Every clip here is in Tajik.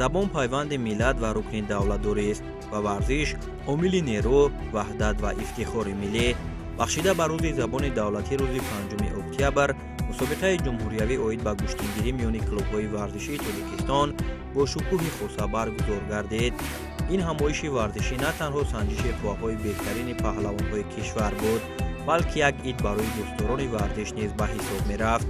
Забон пайванди миллат ва рукни давлатдорист ва варзиш омили нерӯ, ваҳдат ва ифтихори миллӣ. Бахшида ба рӯзи забони давлатӣ рӯзи 5 октябр мусобиқаи ҷумҳуриявӣ оид ба гӯштингирӣ миёни клубҳои варзишии Тоҷикистон бо шукӯҳи хоса баргузор гардид. Ин ҳамоиши варзишӣ на танҳо санҷиши қувваҳои беҳтарини паҳлавонҳои кишвар буд, балки як ид барои дӯстдорони варзиш низ ба ҳисоб мерафт.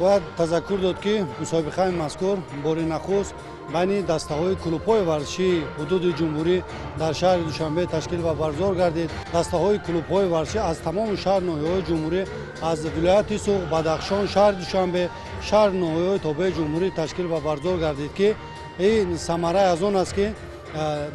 Бояд тазаккур дод, ки мусобиқаи мазкур бори нахуст байни дастаҳои клубҳои варзишии ҳудуди ҷумҳурӣ дар шаҳри Душанбе ташкил ва баргузор гардид. Дастаҳои клубҳои варзишӣ аз тамоми шаҳр ноҳияҳои ҷумҳурӣ, аз вилояти Суғд, Бадахшон, шаҳри Душанбе, шаҳр ноҳияҳои тобеи ҷумҳурӣ ташкил ва баргузор гардид, ки ин самараи аз он аст, ки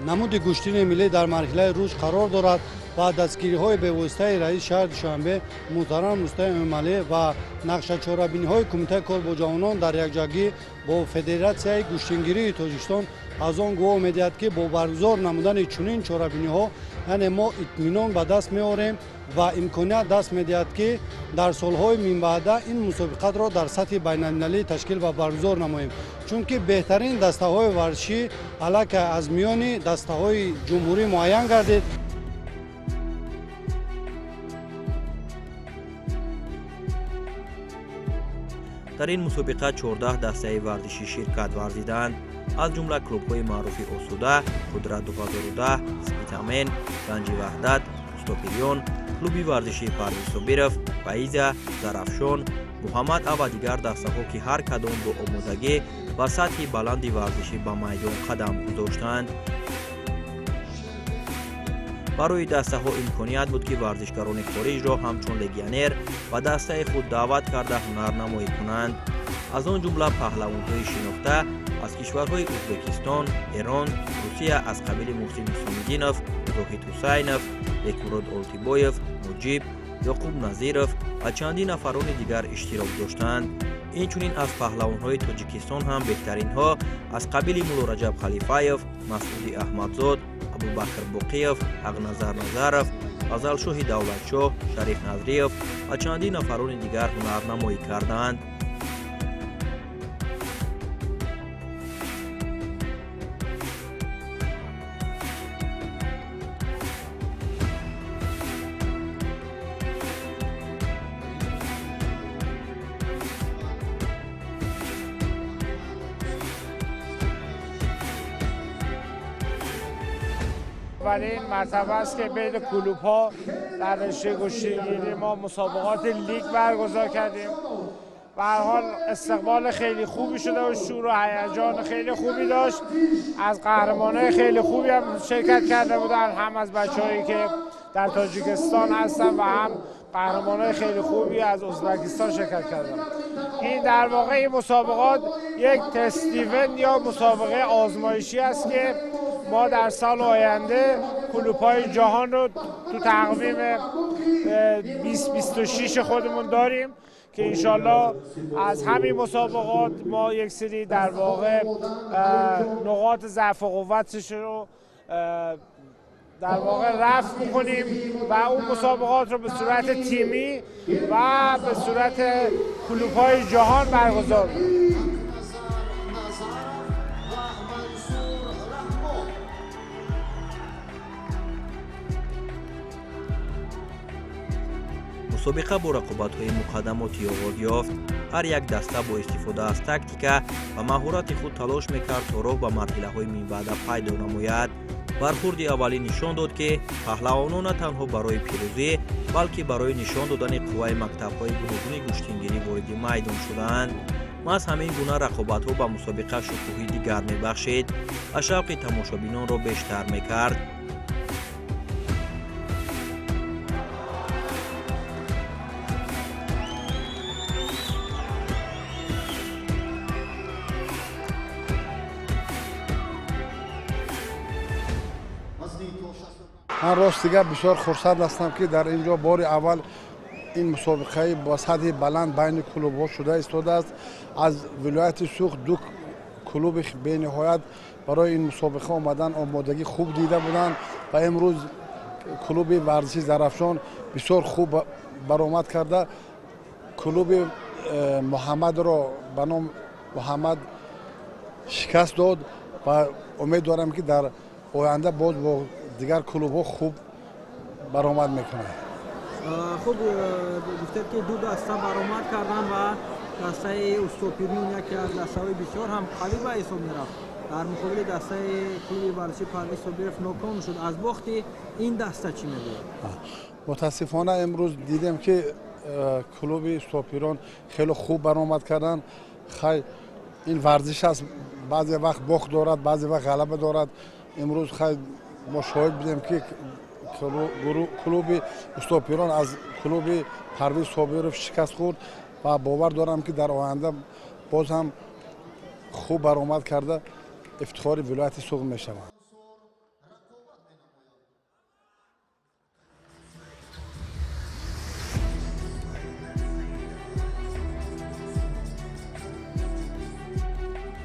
намуди гӯштини миллӣ дар марҳилаи рушд қарор дорад ва дастгириҳои бевоситаи раиси шаҳри Душанбе муҳтарам Рустам Эмомалӣ ва нақшачорабиниҳои Кумитаи кор бо ҷавонон дар якҷоягӣ бо Федератсияи гӯштингирии Тоҷикистон аз он гувоҳ медиҳад, ки бо баргузор намудани чунин чорабиниҳо, яъне мо итминон ба даст меорем ва имконият даст медиҳад, ки дар солҳои минбаъда ин мусобиқатро дар сатҳи байналмилалӣ ташкил ва баргузор намоем, чунки беҳтарин дастаҳои варзишӣ аллакай аз миёни дастаҳои ҷумҳурӣ муайян гардид. Дар ин мусобиқа 14 дастаи варзишӣ ширкат варзиданд, аз ҷумла клубҳои маъруфи Осуда, Қудрат 2010, Спитамен, Ганҷи Ваҳдат, Устопирён, клуби варзишии Парвиз Собиров, Фаиза, Зарафшон, Муҳаммад А ва дигар дастаҳо, ки ҳар кадом бо омодагӣ ва сатҳи баланди варзишӣ ба майдон қадам гузоштанд. Барои дастаҳо имконият буд, ки варзишгарони хориҷро ҳамчун легионер ба дастаи худ даъват карда ҳунарнамоӣ кунанд. Аз он ҷумла паҳлавонҳои шинохта аз кишварҳои Ӯзбекистон, Эрон, Русия аз қабили Муҳсин Ҳусомиддинов, Зоҳид Ҳусайнов, Бекмурод Олтибоев, Муҷиб, Ёқуб Назиров ва чандин нафарони дигар иштирок доштанд. Инчунин аз паҳлавонҳои Тоҷикистон ҳам беҳтаринҳо аз қабили Муллораҷаб Халифаев, Масъуди Аҳмадзод, Абубакр Боқиев, Ҳақназар Назаров, Фазалшоҳи Давлатшоҳ, Шариф Назриев ва чандин нафарони дигар ҳунарнамоӣ карданд. اولین مرتبه است که بین کلوب‌ها در رشته گوشتی‌گیری ما مسابقات لیگ برگزار کردیم. به هر حال استقبال خیلی خوبی شده و شور و هیجان خیلی خوبی داشت. از قهرمانای خیلی خوبی هم شرکت کرده بودن، هم از بچه‌هایی که در تاجیکستان هستن و هم قهرمانای خیلی خوبی از ازبکستان شرکت کردن. این در واقع این مسابقات یک تست ایونت یا مسابقه آزمایشی است که ما در سال آینده کلوپ‌های جهان رو تو تقویم 2026 خودمون داریم که انشالله از همین مسابقات ما یک سری در واقع نقاط ضعف و قوتش رو در واقع رفع می‌کنیم و اون مسابقات رو به صورت تیمی و به صورت کلوپ‌های جهان برگزار می‌کنیم. Мусобиқа бо рақобатҳои муқаддамотӣ оғоз ёфт. Ҳар як даста бо истифода аз тактика ва маҳорати худ талош мекард, то роҳ ба марҳилаҳои минбаъда пайдо намояд. Бархурди аввалӣ нишон дод, ки паҳлавонон на танҳо барои пирӯзӣ, балки барои нишон додани қувваи мактабҳои гуногуни гӯштингирӣ вориди майдон шудаанд. Маҳз ҳамин гуна рақобатҳо ба мусобиқа шукӯҳи дигар мебахшид ва шавқи тамошобинонро бештар мекард. Ман рост дигар бисёр хурсанд ҳастам, ки дар ин ҷо бори аввал Ин мусобиқаи бо сатҳи баланд байни клубҳо шуда истодааст. Аз вилояти Суғд ду клуби бениҳоят барои ин мусобиқа омадан омодагӣ хуб дида буданд ва имрӯз клуби варзиши Зарафшон бисёр хуб баромад карда, клуби Муҳаммадро ба ном Муҳаммад шикаст дод ва умед дорам, ки дар оянда боз бо дигар клубҳо хуб баромад мекунад. Хуб, гуфтед, ки ду даста баромад карданд ва дастаи Устопирон яке аз дастаҳои бисёр ҳам қавӣ ба ҳисоб мерафт, дар муқобили дастаи клуби варзиши Парвиз Собиров ноком шуд. Аз бохти ин даста чӣ мегӯяд? Мутаассифона, имрӯз дидем, ки клуби Устопирон хеле хуб баромад карданд. Хай, ин варзиш аст, баъзе вақт бохт дорад, баъзе вақт ғалаба дорад. Имрӯз, хай, мо шоҳид будем, ки клуби Устопирон аз клуби Парвиз Собиров шикаст хӯрд ва бовар дорам, ки дар оянда боз ҳам хуб баромад карда, ифтихори вилояти Суғд мешаванд.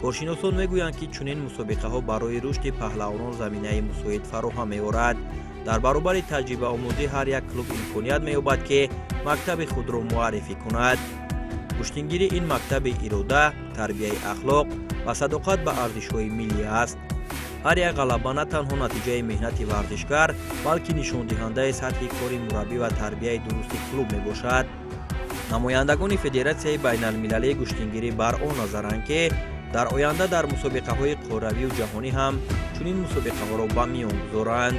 Коршиносон мегӯянд, ки чунин мусобиқаҳо барои рушди паҳлавонон заминаи мусоид фароҳам меорад. Дар баробари таҷрибаомӯзӣ ҳар як клуб имконият меёбад, ки мактаби худро муаррифӣ кунад. Гӯштингирӣ ин мактаби ирода, тарбияи ахлоқ ва садоқат ба арзишҳои миллӣ аст. Ҳар як ғалаба на танҳо натиҷаи меҳнати варзишгар, балки нишондиҳандаи сатҳи кори мураббӣ ва тарбияи дурусти клуб мебошад. Намояндагони Федератсияи байналмилалии гӯштингирӣ бар он назаранд, ки дар оянда дар мусобиқаҳои қорравию ҷаҳонӣ ҳам чунин мусобиқаҳоро ба миён гузоранд.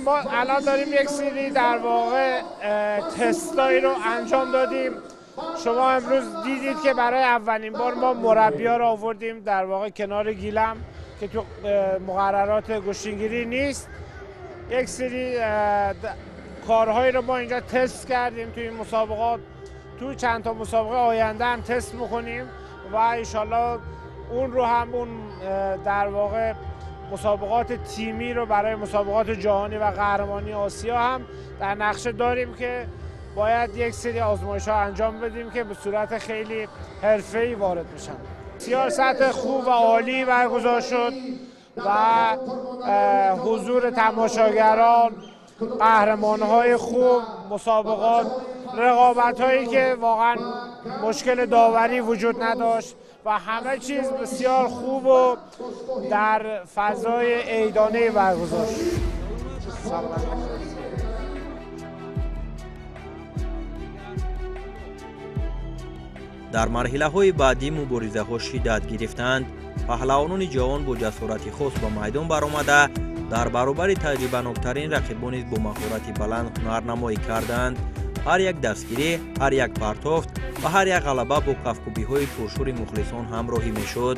ما الان داریم یک سری در واقع تستایی رو انجام دادیم. شما امروز دیدید که برای اولین بار ما مربیا رو آوردیم در واقع کنار گیلم که تو مقررات گوشتینگیری نیست. یک سری کارهایی رو ما اینجا تست کردیم تو این مسابقات، تو چند تا مسابقه آینده هم تست میکنیم و انشالله اون رو هم اون در واقع مسابقات تیمی رو برای مسابقات جهانی و قهرمانی آسیا هم در نقشه داریم که باید یک سری آزمایش ها انجام بدیم که به صورت خیلی حرفه‌ای وارد بشن. بسیار سطح خوب و عالی برگزار شد و حضور تماشاگران، قهرمان‌های خوب، مسابقات، رقابت‌هایی که واقعا مشکل داوری وجود نداشت و همه چیز بسیار خوب و در فضای عیدانه برگزار شد. Дар марҳилаҳои баъдӣ муборизаҳо шиддат гирифтанд. Паҳлавонони ҷавон бо ҷасорати хос ба майдон баромада, дар баробари таҷрибаноктарин рақибон низ бо маҳорати баланд ҳунарнамоӣ карданд. Ҳар як дастгирӣ, ҳар як партофт ва ҳар як ғалаба бо кафкӯбиҳои пуршӯри мухлисон ҳамроҳӣ мешуд.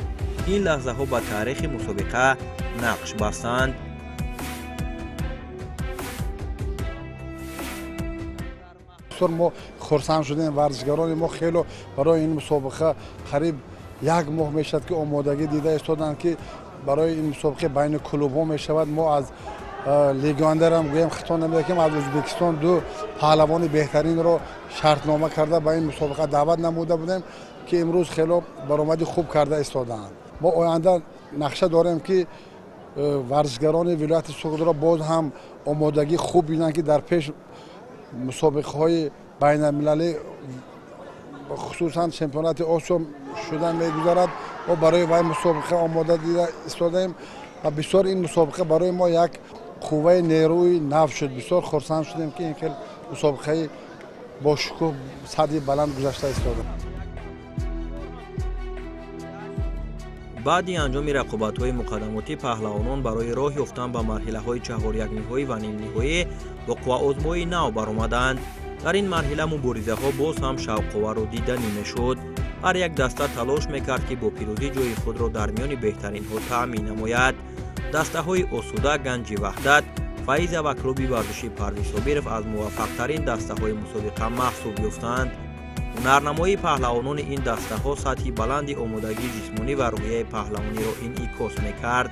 Ин лаҳзаҳо ба таърихи мусобиқа нақш бастанд. Бисёр мо хурсанд шудем. Варзишгарони мо хело барои ин мусобиқа қариб як моҳ мешавад, ки омодагӣ дида истоданд, ки барои ин мусобиқа байни клубҳо мешавад. Мо аз легионерам гӯем хато намекунем, аз Ӯзбекистон ду паҳлавони беҳтаринро шартнома карда, ба ин мусобиқа даъват намуда будем, ки имрӯз хело баромади хуб карда истодаанд. Мо оянда нақша дорем, ки варзишгарони вилояти Суғдро боз ҳам омодагӣ хуб бинанд, ки дар пеш мусобиқаҳои байналмилалӣ, хусусан чемпионати Осиё шуда мегузарад, мо барои вай мусобиқа омода дида истодаем. Ва бисёр ин мусобиқа барои мо як қувваи нерӯи нав шуд. Бисёр хурсанд шудем, ки ин хел мусобиқаи бошукӯҳ, сатҳи баланд гузашта истода. Баъди анҷоми рақобатҳои муқаддамотӣ паҳлавонон барои роҳ ёфтан ба марҳилаҳои чаҳорякниҳоӣ ва нимниҳоӣ бо қувваозмоии нав баромаданд. Дар ин марҳила муборизаҳо боз ҳам шавқовару диданӣ мешуд. Ҳар як даста талош мекард, ки бо пирӯзӣ ҷои худро дар миёни беҳтаринҳо таъмин намояд. Дастаҳои Осуда, Ганҷи Ваҳдат, Фаиза ва клуби варзиши Парвиз Собиров аз муваффақтарин дастаҳои мусобиқа маҳсуб ёфтанд. Ҳунарнамоии паҳлавонони ин дастаҳо сатҳи баланди омодагии ҷисмонӣ ва рӯҳияи паҳлавониро инъикос мекард.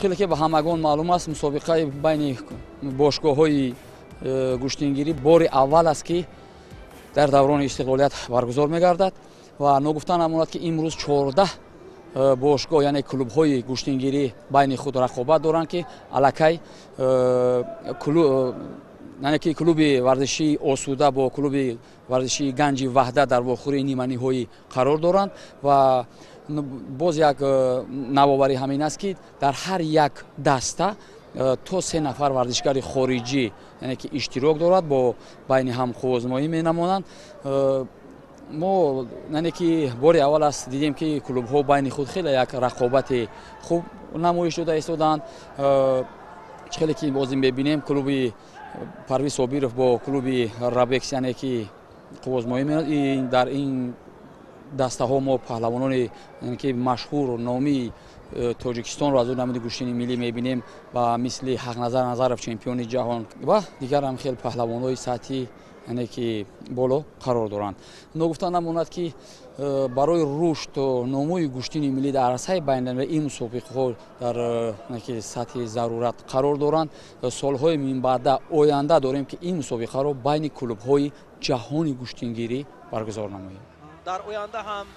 Хеле ки ба ҳамагон маълум аст, мусобиқаи байни бошгоҳҳои гӯштингирӣ бори аввал аст, ки дар даврони истиқлолият баргузор мегардад ва ногуфта намонад, ки имрӯз 14 бошгоҳ, яъне клубҳои гӯштингирӣ байни худ рақобат доранд, ки аллакай яъне ки клуби варзишии Осуда бо клуби варзишии Ганҷи Ваҳдат дар вохӯрии ниманиҳоӣ қарор доранд. Ва боз як навоварӣ ҳамин аст, ки дар ҳар як даста то 3 нафар варзишгари хориҷӣ, яъне ки иштирок дорад, бо байни ҳам қувваозмоӣ менамонанд. Мо, яъне ки бори аввал аст дидем, ки клубҳо байни худ хеле як рақобати хуб намоиш дода истодаанд. Хеле ки боз мебинем, клуби Парвиз Собиров бо клуби Рабекс, яъне ки қувваозмоӣ менамояд. Дар ин дастаҳо мо паҳлавонони, яъне ки машҳур номии Тоҷикистонро аз намуди гӯштини миллӣ мебинем, ба мисли Ҳақназар Назаров, чемпиони ҷаҳон, ва дигар ҳам хел паҳлавонҳои сатҳи, яъне ки боло қарор доранд. Ногуфта намонад, ки барои рушду нумӯи гӯштини миллӣ дар арсаи байналмилалӣ ин мусобиқаҳо дар сатҳи зарурат қарор доранд. Солҳои минбаъда оянда дорем, ки ин мусобиқаро байни клубҳои ҷаҳони гӯштингирӣ баргузор намоем. Дар оянда ҳам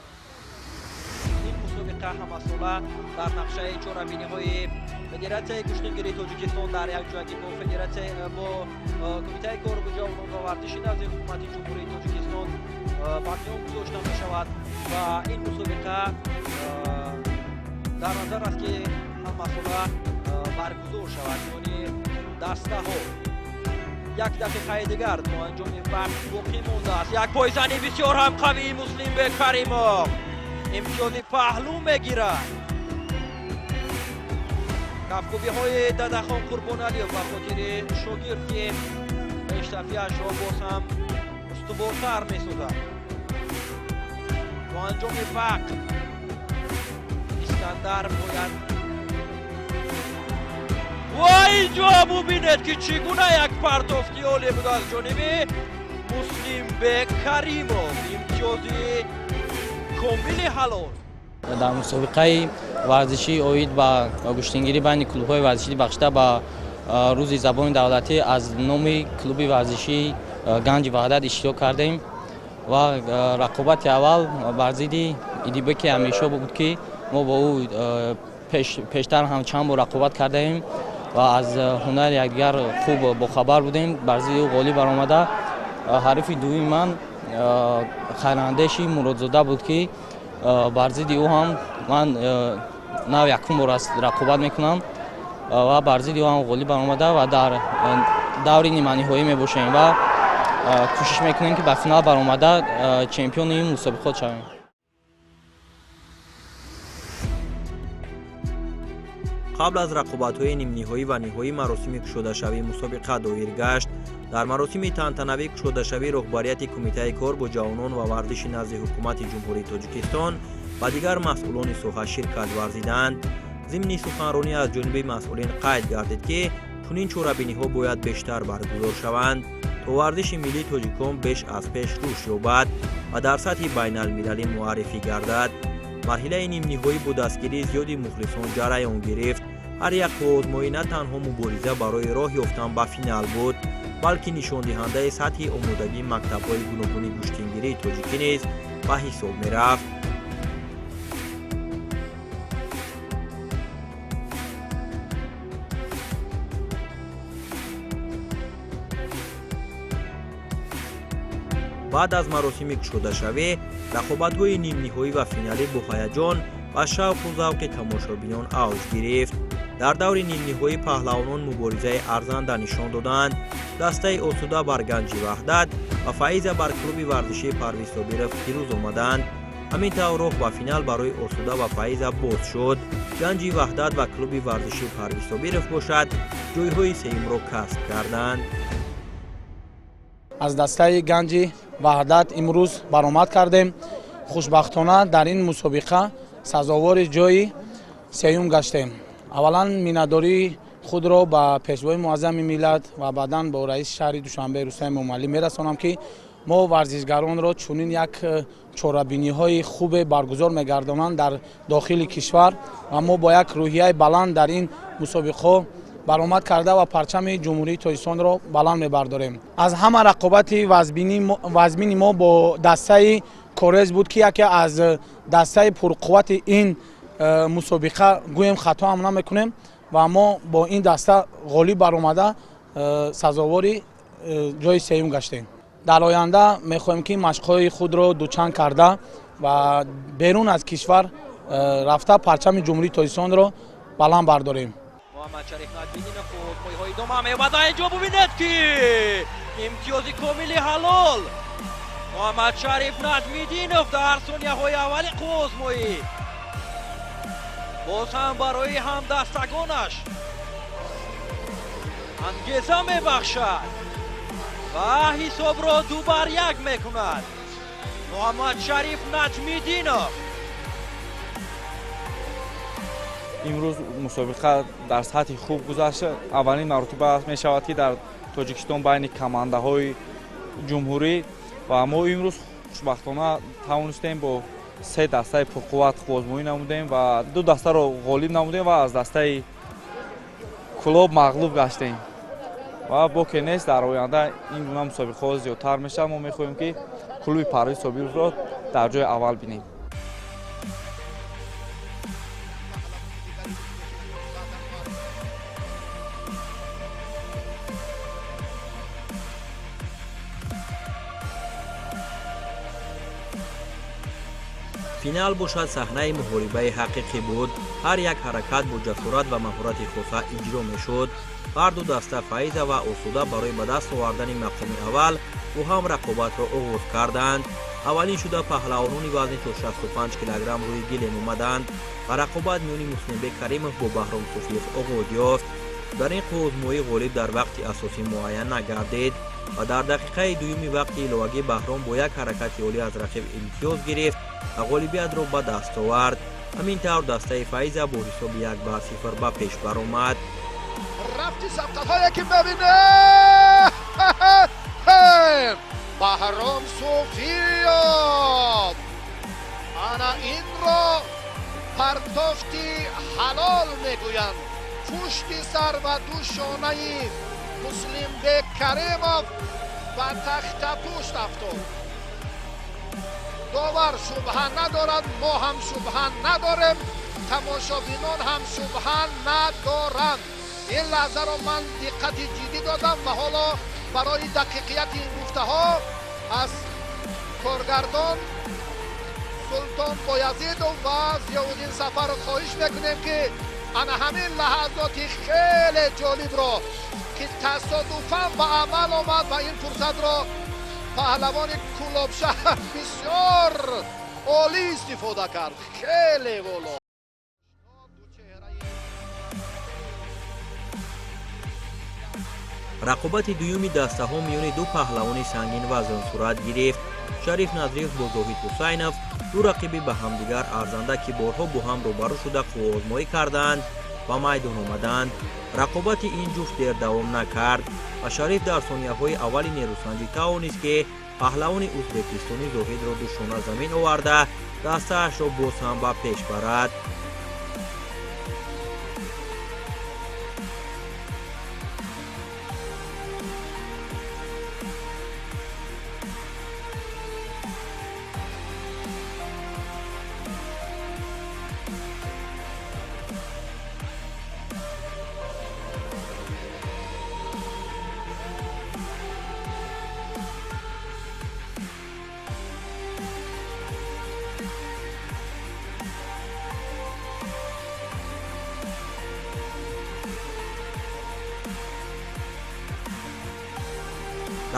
ин мусобиқа ҳамасола дар нақшаи чорабиниҳои Федератсияи гӯштингирии Тоҷикистон дар якҷоягӣ бо федератсия бо Кумитаи кор бо ҷавонон ва варзиши назди Ҳукумати Ҷумҳурии Тоҷикистон ба миён гузошта мешавад ва ин мусобиқа дар назар аст, ки ҳамасола баргузор шавад миёни дастаҳо. Як дақиқаи дигар то анҷоми вақт боқӣ мондааст. Як пойзани бисёр ҳам қавии Муслимбек Каримов имтиёзи паҳлӯ мегирад. Кафкӯбиҳои Дадахон Қурбоналиев ба хотири шогирд, ки пештафиашро боз ҳам устувортар месозад. То анҷоми вақт Искандар бояд ва инҷо бубинед, ки чӣ гуна як партофти оле буд аз ҷониби Муслимбек Каримов. Имтиёзи комили ҳалол. Дар мусобиқаи варзишӣ оид ба гӯштингирӣ байни клубҳои варзишӣ бахшида ба рӯзи забони давлатӣ аз номи клуби варзишии Ганҷи Ваҳдат иштирок кардем ва рақобати аввал бар зидди Идибеки Амиршо буд, ки мо бо ӯ пештар ҳам чанд бор рақобат кардаем ва аз ҳунари якдигар хуб бохабар будем. Бар зидди ӯ ғолиб баромада. Ҳарифи дуюми ман Хайрандеши Муродзода буд, ки бар зидди ӯ ҳам ман нав якум бор аст рақобат мекунам ва бар зидди ӯ ҳам ғолиб баромада ва дар даври ниманиҳоӣ мебошем ва кӯшиш мекунем, ки ба финал баромада чемпиони ин мусобиқот шавем. Қабл аз рақобатҳои нимниҳоӣ ва ниҳоӣ маросими кушодашавии мусобиқа доир гашт. Дар маросими тантанавии кушодашавӣ роҳбарияти Кумитаи кор бо ҷавонон ва варзиши назди Ҳукумати Ҷумҳурии Тоҷикистон ва дигар масъулони соҳа ширкат варзиданд. Зимни суханронӣ аз ҷониби масъулин қайд гардид, ки чунин чорабиниҳо бояд бештар баргузор шаванд, то варзиши миллии тоҷикон беш аз пеш рушд ёбад ва дар сатҳи байналмилалӣ муаррифӣ гардад. Марҳилаи нимниҳоӣ бо дастгирии зиёди мухлисон ҷараён гирифт. Ҳар як қувваозмоӣ на танҳо мубориза барои роҳ ёфтан ба финал буд, балки нишондиҳандаи сатҳи омодагии мактабҳои гуногуни гӯштингирии тоҷикӣ низ ба ҳисоб мерафт. Баъд аз маросими кушодашавӣ рақобатҳои нимниҳоӣ ва финалӣ бо ҳаяҷон ва шавқу завқи тамошобинон авҷ гирифт. Дар даври нимниҳоӣ паҳлавонон муборизаи арзанда нишон доданд. Дастаи Осуда бар Ганҷи Ваҳдат ва Фаиза бар клуби варзишии Парвиз Собиров пирӯз омаданд. Ҳамин тавр роҳ ба финал барои Осуда ва Фаиза боз шуд. Ганҷи Ваҳдат ва клуби варзишии Парвиз Собиров бошад ҷойҳои сеюмро касб карданд. Аз дастаи Ганҷи Ваҳдат имрӯз баромад кардем. Хушбахтона дар ин мусобиқа сазовори ҷойи сеюм гаштем. Аввалан миннатдории Худро ба Пешвои Муаззами миллат ва баъдан бо раиси шаҳри Душанбе Рустам Эмомалӣ мерасонам, ки мо варзишгаронро чунин як чорабиниҳои хубе баргузор мегардонанд дар дохили кишвар ва мо бо як рӯҳияи баланд дар ин мусобиқаҳо баромад карда ва парчами Ҷумҳурии Тоҷикистонро баланд мебардорем. Аз ҳама рақобати вазмини мо бо дастаи Корез буд, ки яке аз дастаи пурқуввати ин мусобиқа гӯем хато ҳам намекунем ва мо бо ин даста ғолиб баромада сазовори ҷои сеюм гаштем. Дар оянда мехоҳем, ки машқҳои худро дучанд карда ва берун аз кишвар рафта парчами Ҷумҳурии Тоҷикистонро баланд бардорем. Муҳаммадшариф Наҷмиддинов қувватҳои идома меёбад. Инҷо бубинед, ки имтиёзи комили ҳалол. Муҳаммадшариф Наҷмиддинов дар сонияҳои аввали қувваозмоӣ боз ҳам барои ҳамдастагонаш ангеза мебахшад ва ҳисобро 2-1 мекунад. Муҳаммадшариф Наҷмиддинов. Имрӯз мусобиқа дар сатҳи хуб гузашт. Аввалин маротиба мешавад, ки дар Тоҷикистон байни командаҳои ҷумҳурӣ ва мо имрӯз хушбахтона тавонистем бо се дастаи пурқувват қувваозмоӣ намудем ва ду дастаро ғолиб намудем ва аз дастаи Кӯлоб мағлуб гаштем. Ва боке нест, дар оянда ин гуна мусобиқаҳо зиёдтар мешавад. Мо мехоҳем, ки клуби Парвиз Собировро дар ҷои аввал бинем. Финал бошад саҳнаи муҳорибаи ҳақиқӣ буд. Ҳар як ҳаракат бо ҷасорат ва маҳорати хоса иҷро мешуд. Ҳар ду даста Фаиза ва Осуда барои ба даст овардани мақоми аввал бо ҳам рақобатро оғоз карданд. Аввалин шуда паҳлавонони вазни то 65 килограмм рӯи гилем омаданд ва рақобат миёни Муслимбек Каримов бо Баҳром Суфиев оғоз ёфт. Дар ин қувваозмоӣ ғолиб дар вақти асосӣ муайян нагардид ва дар дақиқаи дуюми вақти иловагӣ Баҳром бо як ҳаракати олӣ аз рақиб имтиёз гирифт ва ғолибиятро ба даст овард. Ҳамин тавр дастаи Фаиза бо ҳисоби 1-0 ба пеш баромад. Рафти сабқатҳое ки мебине, Баҳром Суфиёв ана инро партофти ҳалол мегӯянд. Пушти сар ва ду шонаи Муслимбек Каримов ба тахтапушт афтод. Довар шубҳа надорад, мо ҳам шубҳа надорем, тамошобинон ҳам шубҳа надоранд. Ин лаҳзаро ман диққати ҷиддӣ додам ва ҳоло барои дақиқияти ин гуфтаҳо аз коргардон Султон Боязидов ва Зиёвуддин Сафаров хоҳиш мекунем, ки ана ҳамин лаҳазоти хеле ҷолибро, ки тасодуфан ба амал омад ва ин фурсатро паҳлавони Кӯлобшаҳр бисёр олӣ истифода кард. Хеле воло. Рақобати дуюми дастаҳо миёни ду паҳлавони сангинвазн сурат гирифт. Шариф Назриев бо Зоҳид Ҳусайнов, ду рақиби ба ҳамдигар арзанда, ки борҳо бо ҳам рӯбарӯ шуда қувваозмоӣ карданд, ба майдон омаданд. Рақобати ин ҷуфт дер давом накард ва Шариф дар сонияҳои аввали нерӯсанҷӣ тавонист, ки паҳлавони ӯзбекистонӣ Зоҳидро ду шона замин оварда дастаашро боз ҳам ба пеш барад.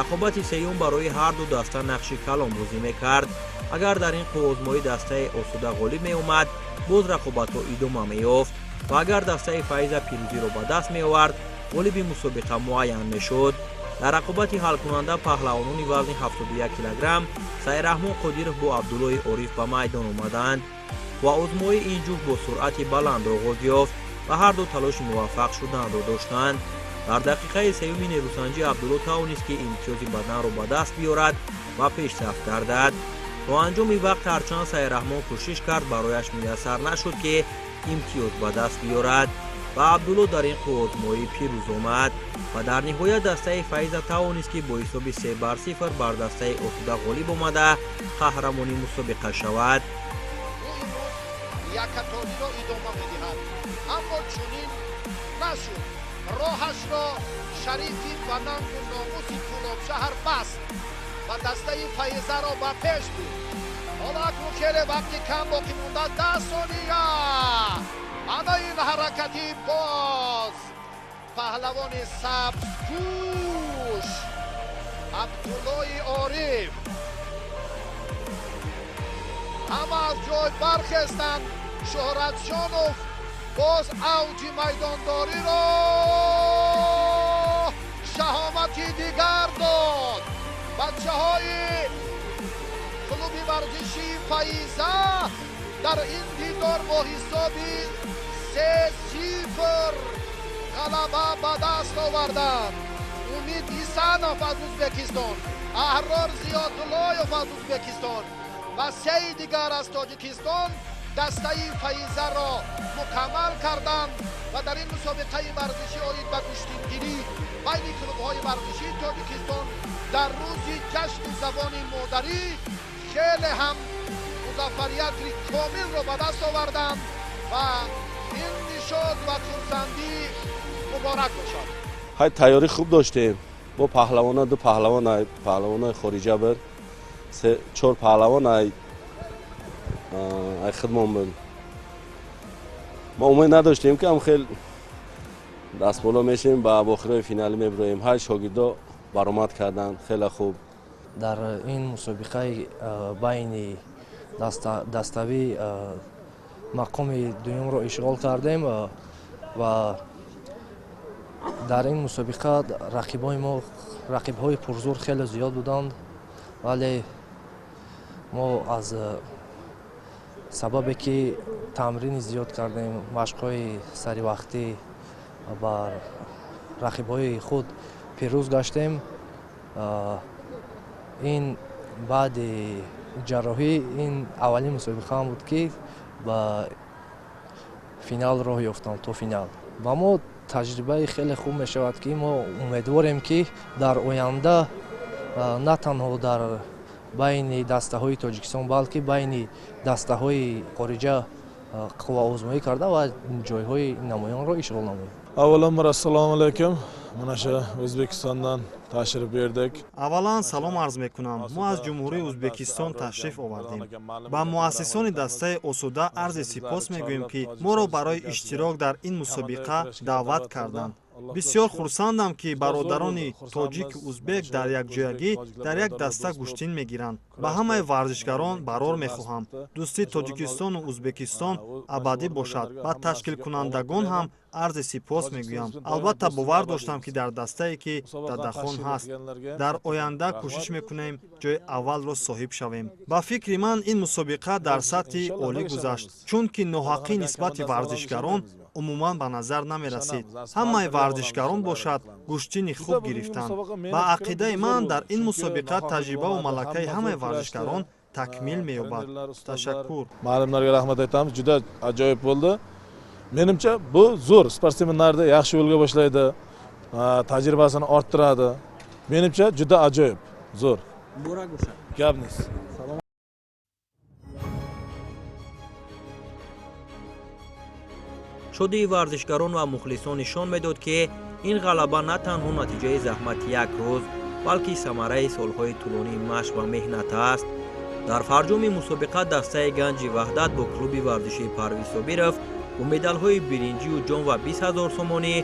Рақобати сеюм барои ҳар ду даста нақши калон бозӣ мекард. Агар дар ин қувваозмоӣ дастаи Осуда ғолиб меомад, боз рақобатҳо идома меёфт ва агар дастаи Фаиза пирӯзиро ба даст меовард, ғолиби мусобиқа муайян мешуд. Дар рақобати ҳалкунанда паҳлавонони вазни 71 килограмм Сайраҳмон Қодиров бо Абдуллоҳи Ориф ба майдон омаданд ва озмоии ин ҷуфт бо суръати баланд оғоз ёфт. Ва ҳарду талоши муваффақ шуданро доштанд. Дар дақиқаи сеюми нерӯсанҷӣ Абдулло тавонист, ки имтиёзи баданро ба даст биёрад ва пешсаф гардад. То анҷоми вақт ҳарчанд Сайраҳмон кӯшиш кард, барояш муяссар нашуд, ки имтиёз ба даст биёрад ва Абдулло дар ин қувваозмоӣ пирӯз омад. Ва дар ниҳоят дастаи Фаиза тавонист, ки бо ҳисоби 3-0 бар дастаи Осуда ғолиб омада қаҳрамони мусобиқа шавад. Ӯ имрӯз якаториро идома медиҳад, аммо чунин нашуд. Роҳашро шарифи ба нангу номуси Кӯлобшаҳр баст ва дастаи Фаизаро ба пеш бурд. Ҳоло акнун хеле вақти кам боқӣ монда, 10 сония. Ана ин ҳаракати боз паҳлавони сабзпӯш Абдуллои Ориф. Ҳама аз ҷой бархестанд. Шӯҳратшонов боз авҷи майдондориро шаҳомати дигар дод. Бачаҳои клуби варзишии Фаиза дар ин дидор бо ҳисоби 3-0 ғалаба ба даст оварданд. Умид Исанов аз Ӯзбекистон, Аҳрор Зиёдуллоев аз Ӯзбекистон ва сеи дигар аз Тоҷикистон дастаи Фаизаро мукаммал карданд ва дар ин мусобиқаи варзишӣ оид ба гӯштингирӣ байни клубҳои варзишии Тоҷикистон дар рӯзи ҷашни забони модарӣ хеле ҳам музаффарияти комилро ба даст оварданд ва ин нишод ва хурсандӣ муборак бошад. Ҳай тайёрӣ хуб доштем. Бо паҳлавона, ду паҳлавон, паҳлавонои хориҷа буд, се чор паҳлавон ай хидмон буд. Мо умед надоштем, ки ҳам хел дастболо мешем, ба охирои финалӣ мебироем. Ҳай шогирдо баромад карданд хеле хуб. Дар ин мусобиқаи байни даставӣ мақоми дуюмро ишғол кардем ва дар ин мусобиқа рақибҳои мо рақибҳои пурзур хеле зиёд буданд, вале мо аз сабабе ки тамрини зиёд кардем, машқҳои саривақтӣ, бар рақибҳои худ пирӯз гаштем. Ин баъди ҷарроҳӣ ин аввалин мусобиқаам буд, ки ба финал роҳ ёфтам, то финал. Ба мо таҷрибаи хеле хуб мешавад, ки мо умедворем, ки дар оянда на танҳо дар байни дастаҳои Тоҷикистон, балки байни дастаҳои хориҷа қувваозмоӣ карда ва ҷойҳои намоёнро ишғол намоем. Avvalambor assalomu alaykum. Mana shu O'zbekistondan tashrif buyurdik. Аввалан салом арз мекунам. Мо аз Ҷумҳурии Ӯзбекистон ташриф овардем. Ба муассисони дастаи Осуда арзи сипос мегӯем, ки моро барои иштирок дар ин мусобиқа даъват карданд. Бисёр хурсандам, ки бародарони тоҷику узбек дар якҷоягӣ дар як даста гӯштин мегиранд. Ба ҳамаи варзишгарон барор мехоҳам. Дӯстии Тоҷикистону Ӯзбекистон абадӣ бошад. Ба ташкилкунандагон ҳам арзи сипос мегӯям. Албатта, бовар доштам, ки дар дастае, ки Дадахон ҳаст, дар оянда кӯшиш мекунем ҷои аввалро соҳиб шавем. Ба фикри ман, ин мусобиқа дар сатҳи олӣ гузашт, чунки ноҳаққӣ нисбати варзишгарон умуман ба назар намерасид. Ҳамаи варзишгарон бошад гӯштини хуб гирифтанд. Ба ақидаи ман, дар ин мусобиқа таҷрибаву малакаи ҳамаи варзишгарон такмил меёбад. Ташаккур. Muallimlarga rahmat aytamiz, juda ajoyib bo'ldi. Menimcha, bu zo'r, sportsmenlarni yaxshi yo'lga boshlaydi, tajribasini orttiradi. Menimcha, juda ajoyib, zo'r. Muborak bo'lsin. Gapniz. Шодии варзишгарон ва мухлисон нишон медод, ки ин ғалаба на танҳо натиҷаи заҳмати як рӯз, балки самараи солҳои тӯлонии машқ ва меҳнат аст. Дар фарҷоми мусобиқа дастаи Ганҷи Ваҳдат бо клуби варзишии Парвиз Собиров бо медалҳои биринҷию ҷом ва 20 ҳазор сомонӣ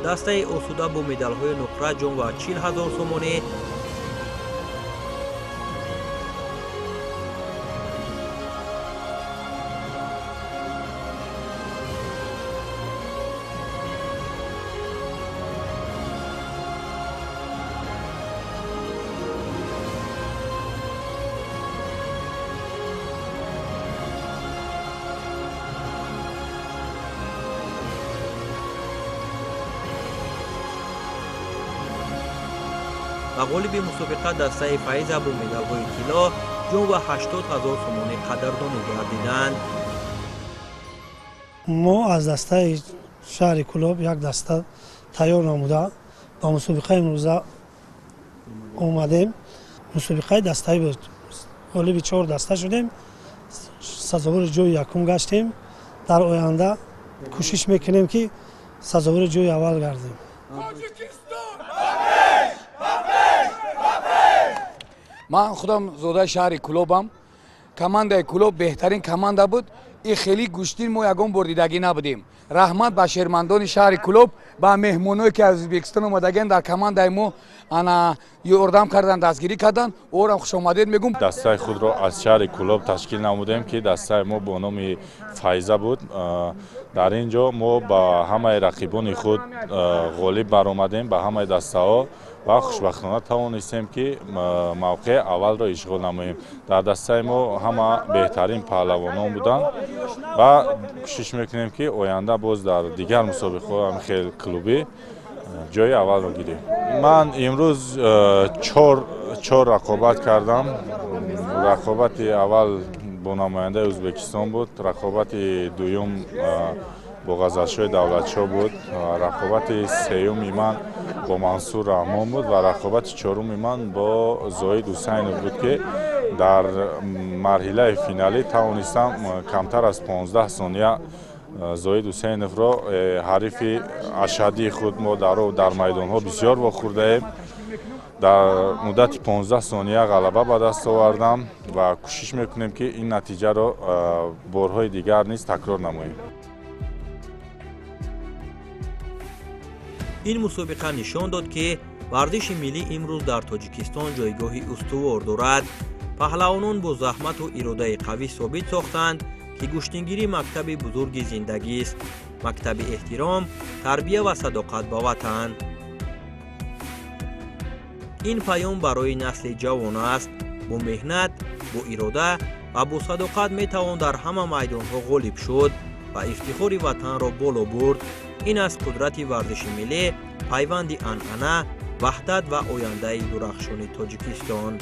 Дастаи Осуда бо медалҳои нуқра, ҷом ва 40 ҳазор сомонӣ ва ғолиби мусобиқа дастаи Файза бо медалҳои тилло, ҷом ва 80 ҳазор сомонӣ қадрдонӣ гардиданд. Мо аз дастаи шаҳри Кӯлоб як даста тайёр намуда ба мусобиқаи имрӯза омадем. Мусобиқаи дастаӣ буд. Ғолиби 4 даста шудем, сазовори ҷои якум гаштем. Дар оянда кӯшиш мекунем, ки сазовори ҷои аввал гардем. Ман худам зодаи шаҳри Кӯлобам. Командаи Кӯлоб беҳтарин команда буд. И хеле гӯштин мо ягон бор дидагӣ набудем. Раҳмат ба шермандони шаҳри Кӯлоб, ба меҳмоное ки аз Ӯзбекистон омадагианд, дар командаи мо ана ёрдам кардан, дастгирӣ кардан. Орам хушомадед мегӯм. Дастаи худро аз шаҳри Кӯлоб ташкил намудем, ки дастаи мо бо номи Файза буд. Дар ин ҷо мо ба ҳамаи рақибони худ ғолиб баромадем, ба ҳамаи дастаҳо ва хушбахтона тавонистем, ки мавқеи аввалро ишғол намоем. Дар дастаи мо ҳама беҳтарин паҳлавонон буданд ва кӯшиш мекунем, ки оянда боз дар дигар мусобиқаҳо ҳам хел клубӣ ҷои аввалро гирем. Ман имрӯз чор рақобат кардам. Рақобати аввал бо намояндаи Ӯзбекистон буд, рақобати дуюм бо Ғазалшоҳи Давлатшоҳ буд, рақобати сеюми ман бо Мансур Раҳмон буд ва рақобати чоруми ман бо Зоид Ҳусайнов буд, ки дар марҳилаи финалӣ тавонистам камтар аз 15 сония Зоид Ҳусайновро, ҳарифи ашаддии худ, мо дар майдонҳо бисёр вохӯрдаем, дар муддати 15 сония ғалаба ба даст овардам ва кӯшиш мекунем, ки ин натиҷаро борҳои дигар низ такрор намоем. Ин мусобиқа нишон дод, ки варзиши миллӣ имрӯз дар Тоҷикистон ҷойгоҳи устувор дорад. Паҳлавонон бо заҳмату иродаи қавӣ собит сохтанд, ки гӯштингирӣ мактаби бузурги зиндагист, мактаби эҳтиром, тарбия ва садоқат ба ватан. Ин паём барои насли ҷавон аст. Бо меҳнат, бо ирода ва бо садоқат метавон дар ҳама майдонҳо ғолиб шуд ва ифтихори ватанро боло бурд. Ин аст қудрати варзиши миллӣ, пайванди анъана, ваҳдат ва ояндаи дурахшони Тоҷикистон.